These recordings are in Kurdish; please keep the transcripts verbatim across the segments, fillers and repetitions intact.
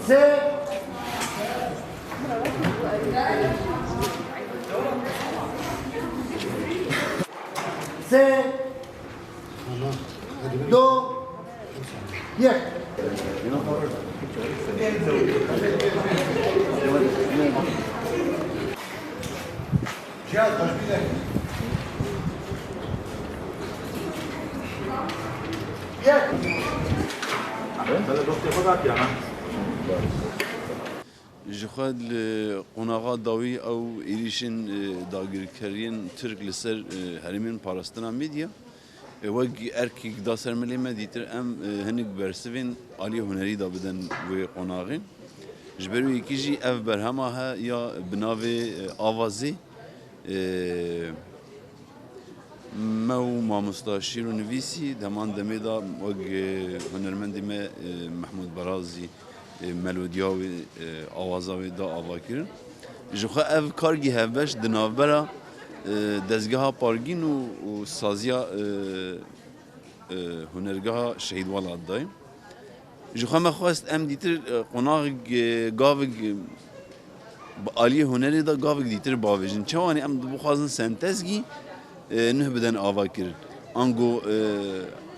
Sê. Sê. Du. Yek. Yek. Ji xwe li qonaxa dawî ew êrîşên, e, dagirkeriyên Tirk li ser, e, herêmên parastina Mîdya, e, wek erkek da ser milê me, dîtir em, e, hinek bersivên aliyê hunerî de bidin wê qonaxê. Ji ber wê yekê jî ev berhema he ya bi navê, e, Avazê, e, Me û mamosta şîr û nivîsî, di heman demê de wek, e, hunermendê me, e, Mehmûd Barazî, e, melodiya wê, e, awaza wê da avakirin. Ji xwe ev kargî hevbeş di navbera, e, dezgeha Pargîn û, û saziya, e, e, hunergeha Şehîd Welat de ye. Ji xwe me xwest em dîtir, e, qonaxek, e, gavek, e, bi aliyê hunerê de gavek dîtir bavêjin. Çawanê em dibixwazin sentezgî, e, nuh bidin avakirin. Ango, e,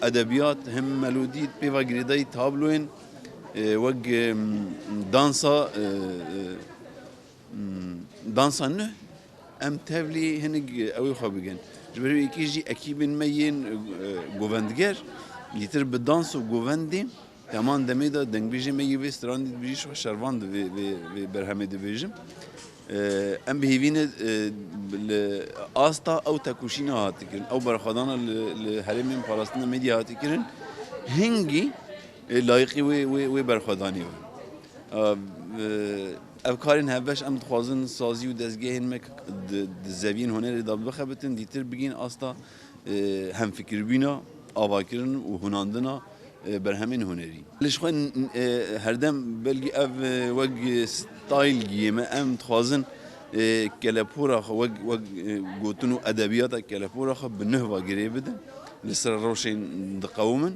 edebiyat, hem melodî, pêva girêdayî tabloyên, e, wek, e, dansa, e, e, Hmm, dansa nuh, em tevlî hinek ew ê xwe bikin. Ji ber wê yekê jî ekîbên me yên, e, govendger, dîtir bi dans û govendê, heman demê de dengbêjê me yê vê stranê dibêjî, ji xwe şervan di vê, vê, vê berhemê dibêjim. E, em bi hêvî ne, e, li asta ew tekoşîna hatikirin, ew berxwedana li, li herêmên parastina Mîdya hatikirin, hingî, e, layiqî wê, wê, wê berxwedanê be. Ev, e, ev karên hevbeş em dixwazin sazî û dezgehên me k-, di, di zeviyên hunerê de bixebitin, dîtir bigihîn asta, e, hemfikirbûna, avakirin û hunandina, e, berhemên hunerî. Li ji xwe, e, herdem belkî ev, e, wek stayl giyê me, em dixwazin, e, kelepora xwe wek, wek, e, gotin û edebiyata kelepora xwe bi nuh ve girê bidin, li ser rewşên diqewimin.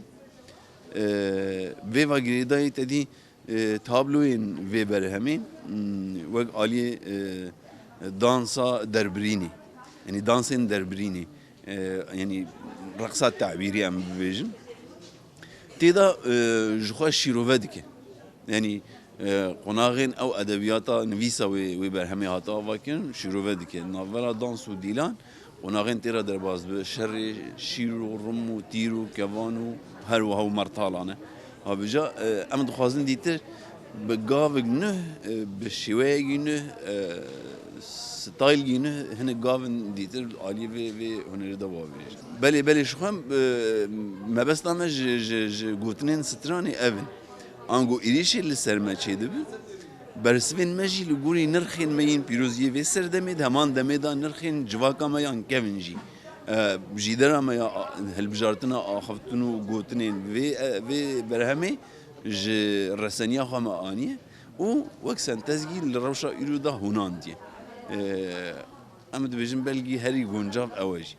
E, vê ve girêdayî te dî, e, tabloyên vê berhemê, m, wek aliyê, e, dansa derbirînê, yanî dansên derbirînê, e, yanî reqsa tebîrî em bibêjin. Tê de, e, ji xwe şîrove dike. Yanî, e, qonaxên ew edebiyata nivîsa wê, wê berhemê hate avakirin, şîrove dike. Navbera dans û dîlan, qonaxên tê re derbas bi şerê şîr û rim û tîr û kevan û her wiha û mertalan e. Hevîca, e, em dixwazin dîtir bi gavek nuh, e, bi şêweyekî nuh, e, staylekî nuh, hinek gavin dîtir aliyê vê, vê hunerê de bavêjin. Belê, belê, ji xwe, e, mebesta me ji, ji, ji gotinên stranê ev in. Ango êrîşê li ser me çêdibe, bersivên me jî li gorî nirxên me yên pîroz yê vê serdemê, di heman demê de nirxên civaka me yan kevin jî, e, jîdera me ya hilbijartina axiftin û gotinên vê, e, vê berhemê ji reseniya xwe me aniye û wek sentezgî li rewşa îro de hûnandiye. E, em dibêjin belkî herî guncav ew e jî.